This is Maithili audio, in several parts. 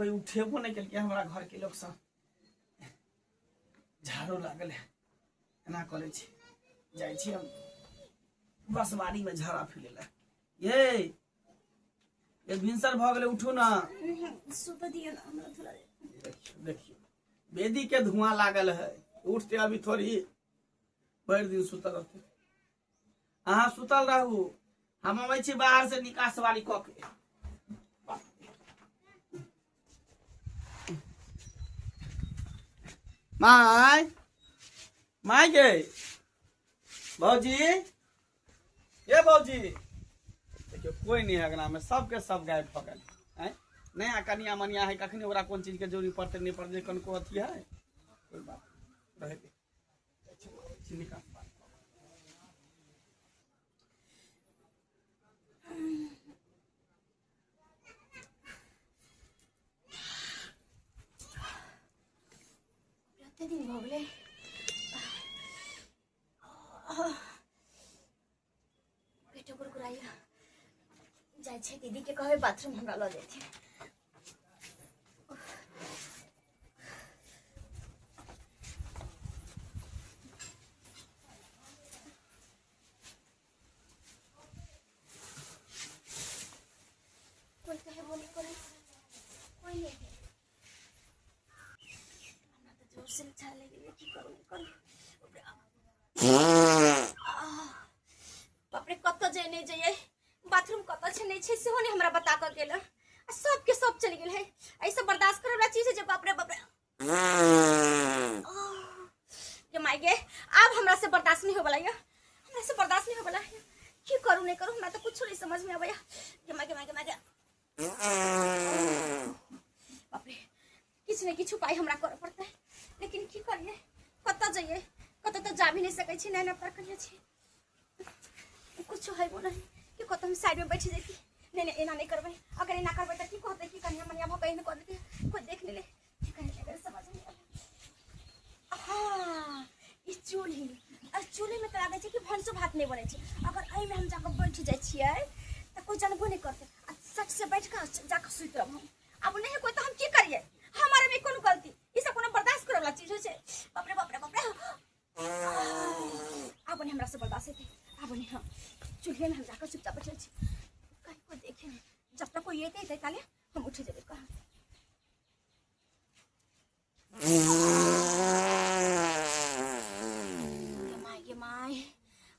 कोई उठेबो नहि केलकै हमरा घर के लोक सब। झाड़ू लागल है, एना कऽ लै छी, जाइ छी हम बसवारी में झाड़ा फिरे ला। ये ये भिनसर भऽ गेलै, उठू ना। सुतऽ दियौ ना हमरा थोड़ा देर। देखियौ देखियौ, वेदी के धुआं लागल है, उठते अभी थोड़ी भरि दिन सुतल रहते। अहाँ सुतल रहू, हम अबै छी बाहर से निकास वाली कऽ के। My my गे भौजी, ये भौजी, देखियौ कोई नहीं है अंगना में, सबके सब गायब भऽ गेल। आँय नया कनिया मनिया है, कखनी ओकरा कोन चीज के जरूरी पड़तै नहीं पड़तै, कनको अथी है, कोई बात नहीं, रहे दे। निकास। कते दिन भऽ गेलै, पेटो कुरकुराइया। जाइ छै दीदी के कहबै बाथरूम हमरा लऽ जेथिन। कोई कहबो नहीं करे, कोई नहीं है। हमरा तऽ जोर से इच्छा लागि गेलै, की करू नहि करू। बाप रे, कतऽ जाय नहि जइयै, बाथरूम कतऽ छै नहि छै सेहो नहि हमरा बता कऽ गेल, आ सबके सब चलि गेल है। एहि सब बर्दाश्त करे वाला चीज है जे बाप रे बाप रे। गे माय गे, आब हमरा से बर्दाश्त नहीं होवला या, हमरा से बर्दाश्त नहीं होवला है। की करू नहीं करू, हमरा तो कुछ नहीं समझ में आबैया। गे माय गे माय गे माय गे, बाप रे, किछु ने किछु उपाय हमरा करऽ पड़तै। लेकिन की करियै, कतऽ जइयै, कतऽ तऽ जा भी नहीं सकै छी, नैना पर कहिया छी, कुछो है नहीं कि कतऽ हम साइड में बैठ जैती। नहीं नहीं, एना नहीं करबै, अगर एना करबै तऽ की कहतै कि कनिया मनिया भऽ कऽ एहन कऽ देतै, कोई देख नहीं ले। की करै अगर समझ नहीं आबै। हाँ, ई चूल्ही, आ चूल्ही में तऽ लागै छै कि भनसो भात नहि बनै छै। अगर एहिमे हम जाकऽ बैठ जाइ छियै तऽ कोई जानबो नहि करतै, आ सट से बैठ कऽ जाकऽ सुति रहब हम। आब नहि कोई तऽ हम की करियै, हमारे में कोनो गलती, ई सब कोनो बर्दाश्त करे वाला चीज होइ छै। बाप रे बाप रे बाप रे, आब नहि हमरा से बर्दाश्त हेतै, आब नहि। हम चूल्हे में हम जाकऽ चुपचाप बैठल छी, कहीं कोई देखे नहि। जब तक कोई एतै तै काले हम उठि जेबै। कहाँ गे my गे my,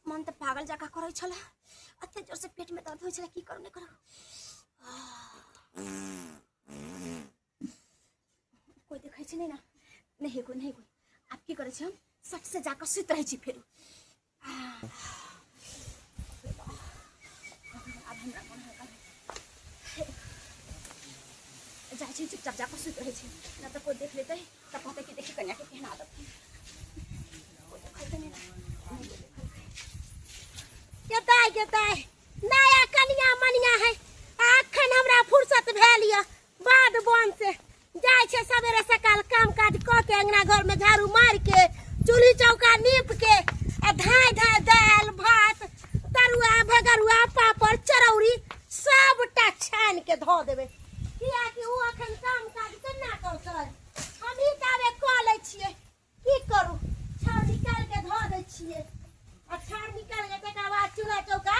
मन तऽ पागल जकाँ करै छलै, एते जोर से पेट में दर्द होइ छलै, की करू नहि करू। कोई देखै छै नहि ने? नहि कोई, नहि कोई। आब की करै छी, हम सट से जाकऽ सुति रहै छी फेर। आब हमरा मन हल्का भेल। जाइ छी चुपचाप जाकऽ सुति रहै छी, नहि तऽ कोई देख लेतै तऽ कहतै कि देखी कन्या के केहन आदत है। कोई देखलकै नहि ने? नहि कोई देखलकै। गे दाइ गे दाइ, नया कनिया मनिया है, अखन हमरा फुर्सत भेल यऽ बाध बन से। जाइ छै सवेरे सकाल काम काज कऽ के, अंगना घर में झाड़ू मार के, चूल्ही चौका नीप के, आ धाय धाय दालि भात तरुआ भगरुआ पापड़ चरौरी सबटा छानि के धऽ देबै, कियाकि ओ अखन काम काज केना करतै, हमही ताबे कऽ लै छियै। की करू, छाउर निकाल के धऽ दै छियै, आ छाउर निकाल के तकर बाद चूल्हा चौका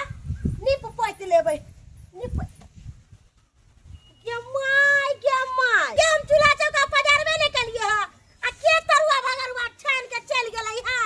नीप पोति लेबै। नीप गे my गे my, के हम चूल्हा चौका पजारबे नहि केलियै हँ, आ के तरुआ भगरुआ छानि के चलि गेलै हँ?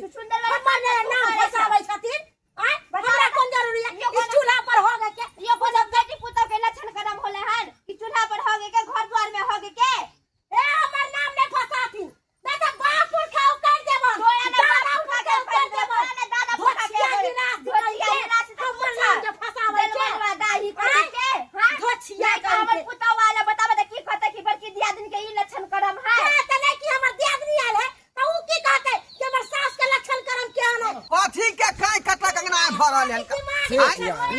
छुछुंदर वाला हमर नाम फसाबै छथिन। आय हमरा कोन जरूरी है यो इस चूल्हा पर हो गए के? यो कोनो बेटी पुतोह के लक्षण करम होले हन कि चूल्हा पर होगे के घर द्वार में होगे के? ए हमर नाम नहीं फसाथिन, नहीं तो बाप पुरखा उकर देबन, तोरा ने दादा बाप पुरखा पुरखा उकर देबन, तोरा ने दादा पुरखा के धोछिया गिलास धोछिया गिलास हमर नाम जे फसाबै छै। जलमनवा दाही करी के। हां धोछिया नहीं तो हमर करी के। पुतोह वाला बताबे त की कहते कि बड़की दियादिन के ई लक्षण करम है? हां त नहीं कि हमर दियादनी आयल है त ऊ की कहते कि हमर सास के लक्षण करम केहन है? कथी के काई कटक अंगना भरल है?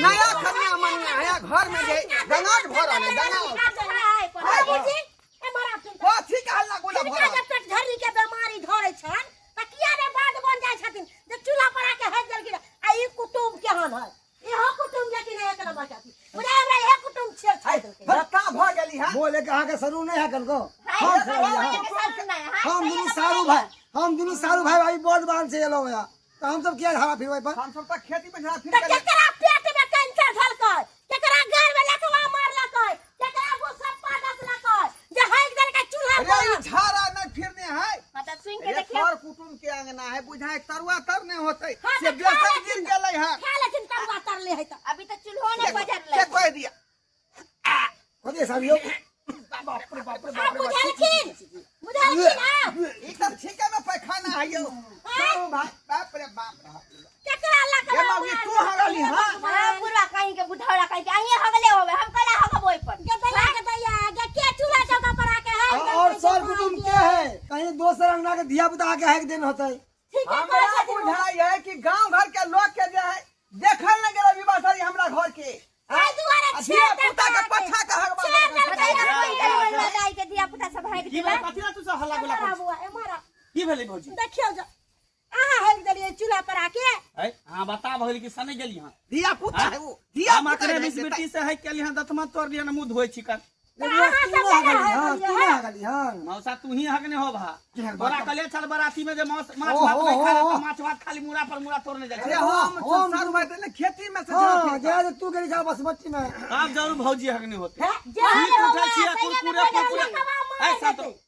नया खनिया मनिया है घर में जे गंगाट भरल है गंगाट। बाबूजी ए मरा सुन कथी के हल्ला गुल्ला जिनका भरल? जब पेट झर्री के बीमारी धरे छन त किया ने बाद बन जाय छथिन जे चूल्हा पर आके हज देलखिन। आ ई कुटुम केहन है? इहो कुटुम लेकिन एक नंबर छथिन, बुझाय हमरा इहे कुटुम छेड़ छाड़ देलखिन। भत्ता भ गेली है। बोले के अहाँके सरू नहीं है कनको? हम दुनू सारू भाई, हम दुनू सारू भाई भाई बड़ बान से एलहुँ यहाँ, तऽ हम सब किया झाड़ा फिरबै पर? हम सब त खेती में झड़ा फिर त केकरा पेट में कैंसर धलकै, केकरा घर में लकवा मारलकै, केकरा भूसप्पा डसलकै जे हज देलकै चूल्हा अरे पर? ई झाड़ा नहीं फिरने है। हां त सुन के अरे देखियो सर कुटुम के अंगना है बुझाय तरुआ तर नहीं होते हाँ, से तऽ खा बेसन लेथिन। गिर गेलै है। खा लेथिन तरुआ तरले है त। अभी त चूल्हो ने पजरले। के कह दिया? कथी साहब यौ? बाप रे बाप रे आब बाप रे। बुझलखिन, बुझलखिन आब ई त ठीके में पैखाना है यौ सारू भाई। बाप रे बाप रे। केकरा लकवा ये बाबू तू हगली हां? हां बुढ़वा कहीं के बुढ़ौरा कहीं के अहीं हगले होवे, हम कला हगब ओइ पर। के दैया के दैया के के चूल्हा चौका पर आके है? और सर कुटुम के है कहीं दोसर अंगना के धिया पुता आके हैक दिन होते। ठीक है हमरा कहै छथिन। बुझाय है कि गांव घर के लोग के जे है देखल न गेल विवाह सारी हमरा घर के। एहि दुआरे आ छेड़ धिया देलकै पुता के आके। पछा के हगबा छेड़ देलकै आके। दाई के धिया पुता सब भागि की गेलै। भेलै? कथी ला तू सब हल्ला गुल्ला एम्हर करै आ बौआ, एम्हर आ। की भेलै भौजी? देखियौ जे अहाँ हेक देलियै चूल्हा पर आके। है हां बता भगली कि सने गेली हां? धिया पुता है वो धिया हम पुता अखने है बीस बेटी से है केली हां, दतमा तोड़ लिया न मुंह धोइ छी कर। तऽ अहाँ तू सब ना केना हगली हां, हगलियै तू है? ना हगली हां। मौसा तू ही हगने हो भा। की हगबा? तोरा कहले चल बराती में जे माछ माछ ओहो, भात नहीं खा ओहो। त माछ भात खाली मुरा पर मुरा तोड़ने जाइ अरे छै। हम सारू भाई तने खेती में से हां झड़ा फिर जे तू गेली छल बसमती में। आब जरूर भौजी हगने होते। जे सुइत हगले उठै छी बौआ, कुरकुरे सैया में कुरकुरे। लकवा मारि ऐ सातो देतै।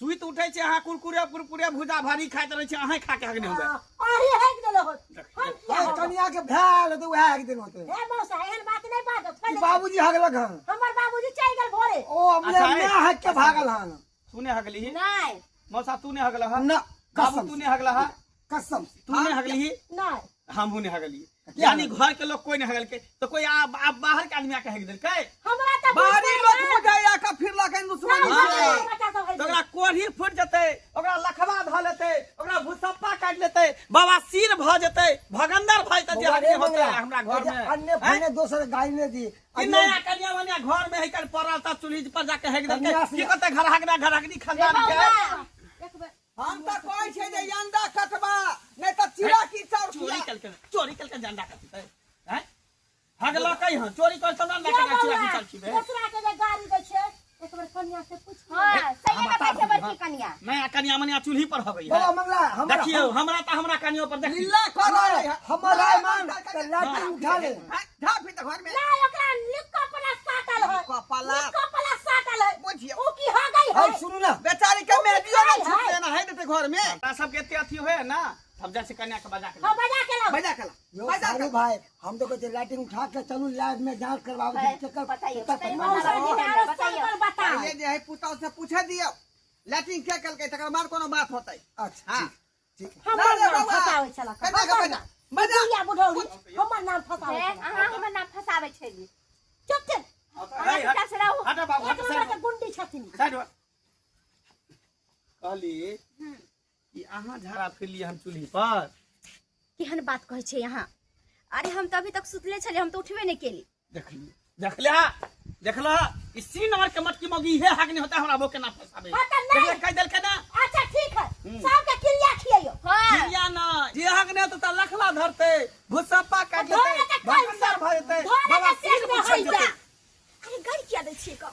सुइत उठै छै अहाँ कुरकुरे कुरकुरे भुजा भारी खाइत रहै छै, अहाँ खा के हगने होबै। अहीं हेक देले होत। हम किया अरे हगब? कनिया के भेल तऽ उएह एक दिन होते। हे मौसा एहन बात नहीं बाजत। ई बाबूजी हगलक हन। हमर बाबूजी चलि गेल भोरे। ओ अपने अच्छा, मैं हक के भागल हन। तू ने हगली? नहीं मौसा तू ने हगल हन? ना बाबू कसम तू ने हगल हन? कसम से। तू ने हगली? नहीं हमहू ने हगली। यानी घर के लोग कोई नहीं हगलकै तो कोई आ बाहर के आदमी आके हग देलकै? हमरा तऽ बाहरी लोग बुझाय आके फिर लखन दुश्मन सब है। बच्चा सब तो ओकरा कोढ़ी फूटि जेतै, ओकरा लखवा धऽ लेतै, ओकरा भूसप्पा काटि लेतै, बवासीर भऽ जेतै, भगंदर भऽ जेतै जे बौआ रे हगने होतै मंगला, हमरा घर में। अन्य फने दोसर गाय ने दी। कि नया कनिया मनिया घर में है पड़ल त चूल्ही पर जाके हेक देलकै। कन्या से- की कहतै घर हगना घर हगनी खानदान के? एक बेर हम त कहै छै जे अंडा कटबा नहीं त चिड़ा की चाउर चोरी खिया। कलकै, चोरी कलकै जे अंडा कटतै हैं? हगलकै हँ चोरी कर तब ना अंडा चिड़ा की चाउर खिबै। दोसरा के जे गाड़ी दै छै एक बेर कनिया से पूछ। हां सही में बता कहै छै दू, बड़की कनिया। नया कनिया मनिया चूल्ही पर हगै है। बौआ मंगला हमरा देखियौ हमरा त हमरा कनियो पर देखियौ। लीला कर रहल है। हमर राय मान तऽ लाठी उठा ले। झा फिर त घर में नहीं ओकरा लिक्का पला साटल है। कपला। लिक्का पला साटल है। बुझियौ। ऊ की हो गई है? अब सुनू ना बेचारी के मेहदियो ना छूट देना है देते घर में। हमरा सबके एते अथी होय ना हम जाइ छी कन्या के बजा के हाँ बजा के लाओ। बजा के ला, यो बजा के सारू ला। भाई हम तो कहते लाइटिंग उठा के चलू लैब में जांच करवाओ। है, चक्कर बताइए, चक्कर बताइए, पकड़ा। मौसा जी के आरो बताइए। संकल बताओ। ये जे है पुतौ से पूछे दियौ लैट्रिन के कलकै तकर बाद कोनो बात होतै। अच्छा हां ठीक ठीक। हमर ना रे नाम बौआ। फसाबै छलक। बजा के बजा बजा। बुढ़िया बुढ़ौरी हमर नाम फसाबै हे, छलक। अहाँ हमर नाम फसाबै छली। चुप चुप। अहाँ चुपचाप से रहू। हट बाबू एक हट नंबर साइड के गुंडी छथिन। साइड हो। कहली कि अहाँ झाड़ा फिरलियै हम चूल्ही पर? केहन बात कहै छै अहाँ? अरे हम तऽ अभी तक सुतले छलियै, हम तऽ उठबे नहि केली। देखलियै देखला देखला इसी नंबर के मटकी मौगी इहे हक नहीं होता हमरा बो के ना फसाबे। हाँ, तऽ नहीं। देखला कह देलकै ना। अच्छा ठीक है सबके क्रिया खियैयो। हां क्रिया ना जे हक नहीं होता त लखला धरते भुसप्पा काट धरे लेतै के कैंसर। भगंदर भऽ जेतै धरे के बाबा पेट सिर में उछल होइ जेतै। जा। अरे गारि किया दै छियै कऽ?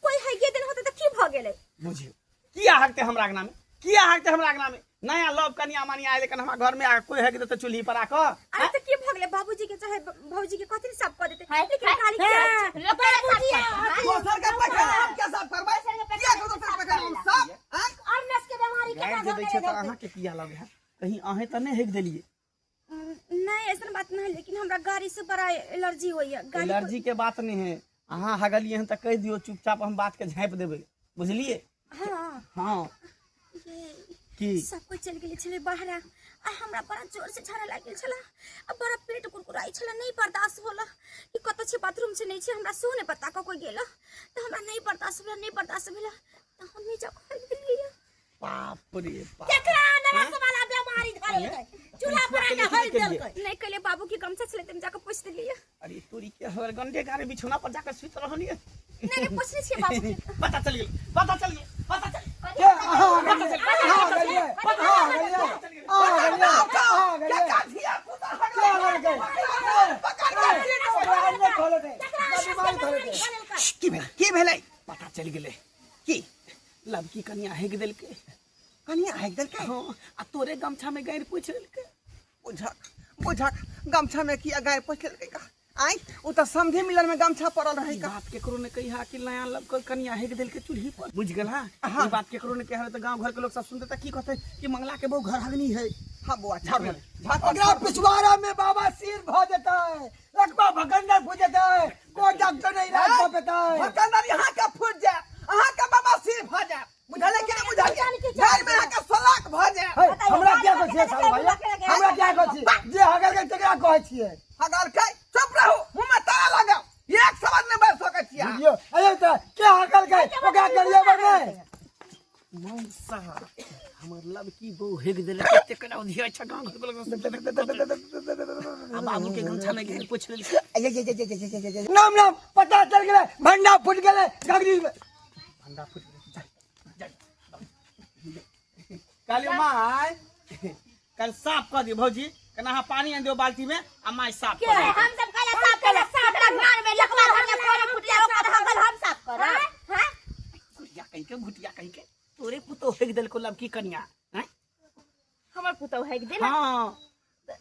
कोई है दिन होतै तऽ की भऽ गेलै? बुझियौ किया हकते हमरा अंगना में, किया हकते हमरा अंगना में? नया लव कनिया मनिया आयल कन हमरा घर में आ कोई हक देते चूल्ही पर आकर। अरे तऽ की भऽ गेलै? बाबूजी के चाहे भौजी के कहथिन साफ कऽ देतै, लेकिन गाली किया दै छै? हाँ, बाबूजी दोसर के पैखाना हम के साफ करबै? दोसर के पैखाना किया के दोसर के पैखाना हम साफ? आँय? अरनेस के बीमारी गारि केना जे भऽ दै छै गेलै? तऽ अहाँ के किया लगे है? कहीं अहें तऽ नहि हेक देलियै? नहीं, ऐसा बात नहीं, लेकिन हमरा गाड़ी से बड़ा एलर्जी होइए। गाड़ी एलर्जी के बात नहीं है, अहाँ हगलियै हन तऽ कहि दियौ चुपचाप, हम बात के झाँपि देबै, बुझलियै? हाँ। हाँ। ये की सब कोई चल गेल छलै बाहर आ हमरा बड़ा जोर से झाड़ा लागि गेल छला आ बड़ा पेट कुरकुराइ छला, नहीं बर्दाश्त होला कि कतऽ छै बाथरूम छै नहीं छै, हमरा सेहो नहि पता कऽ कोई गेल, तऽ हमरा नहीं बर्दाश्त होला, नहीं बर्दाश्त भेला तऽ हम नहीं जा खा गेलियै। बाप रे बाप। केकरा अनारस वाला बीमारी धरलकै, चूल्हा पर आके हरि देलकै। नहीं कहले, बाबू के गमछा छलै तऽ हम जाके पोछि देलियै। अरे तोरी के हर गंडे गारे बिछौना पर जाकर सुति रहलियै। नहीं नहीं, पोछने छियै बाबू के। पता चल गेल, पता चल गेल, पता चल के अहाँ गेलियै, अहाँ गेलियै, अहाँ गेलियै, अहाँ गेलियै, अहाँ गेलियै। केका धिया पुता के हगलकै? ओकरा अन्ने खोलतै, बीमारी धरलकै। की भेलै? की भेलै? पता चल गेलै। की? लड़की कनिया हेक देलकै। कनिया हेक देलकै? हाँ, आ तोरे गमछा में गारि पोछि लेलकै। बुझक बुझक, गमछा में किया गाय पोछि लेलकै का? आइ ओ तऽ समधि मिलन में गमछा पड़ल रहै ई का। बात केकरो ने कहिया कि नया लड़का कनिया हेक देलकै चूल्ही पर, बुझ गेल? हाँ, ई बात केकरो ने कहिया तऽ गांव घर के लोग सब सुनते तऽ की कहते कि मंगला के बहु घर हगनी है। हाँ बौआ, झाड़ झाड़। ओकरा पिछवाड़ा में बाबा सिर भ जेतै, रकबा भगंडर फूट जेतै, कोई डॉक्टर नहीं इलाज कऽ पेतै। भकंदर यहाँ के फूट जाए, अहाँ के बाबा सिर भ जाए, बुझले कि नहीं बुझलिए? घर में अहाँ के सलाक भ जाए। है, हमरा क्या कहै छियै सालू भाई, हमरा क्या कहै छियै? जे हगलकै तकरा कहै छियै। हगलकै? चुप रहू, मुंह में ताला लगाओ, एक शब्द नहीं बाजि सकै छियै अहाँ। बुझियौ, अरे तऽ के हगलकै ओकरा गरियेबै नहि। मौसा, हमर लड़की बहु हेक देलकै, तेकरा उधिया छै गांव घर के लोग सब। आ बाबू के गमछा में गारि पोछि लेलकै। नाम नाम पता चल गेलै, भंडा फूट गेलै घघरी में। भंडा फूटि गेलै। जा जा काली माय, कल साफ कऽ दियौ भौजी, कना अहाँ पानी आनि दियौ बाल्टी में आ माय साफ के कऽ दियौ। हम सब काला साफ करब? साफ घर में लकवा धरले कोरे फुटले, ओकर हगल हम साफ करब? हां। घुटिया कहि के, घुटिया कहि के, तोरे पुतोह हेक देलको लड़की कनिया हैं? हमर पुतहु हेक देलक? हाँ,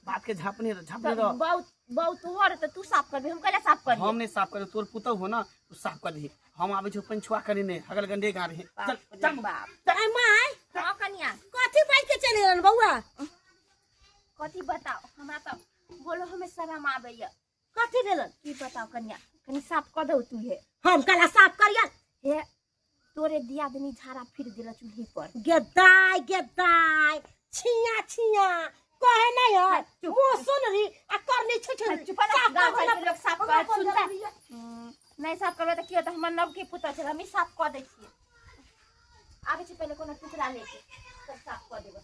बात के झापने रह, झापने रह। बहुत बहुत तोहर तऽ तू साफ करबी, हम कैला साफ करियै? हम नहीं साफ करे, तोर पुतोह हो ना, तू साफ कर दही। हम आबै छौ पंछुआ करे ने हगल गंडे गा रहे। चल चल। बाप। अरे माय। हाँ कनिया। कथी बाजि के चलि गेलन बौआ? कथी बताओ, हमरा तऽ बोलो हमें शरम आबैया। कथी भेलन? की बताओ कनिया, कनी साफ कऽ दौ तू हे। हम काला साफ करियन? हे, तोरे दियादनी झाड़ा फिर देला चूल्ही पर। गेदाय गेदाय, छिया छिया कहे नहीं है, मुंह सुन रही आ करनी छु छु। चुप रह, गाँव घर के लोग साफ कर सुनता। नहीं साफ करबै तऽ की होतै? हमर नवके पुतहु छै, हमही साफ कऽ दै छियै। आबै छै पहिले कोनो टुकड़ा लेके तब साफ कऽ देबै।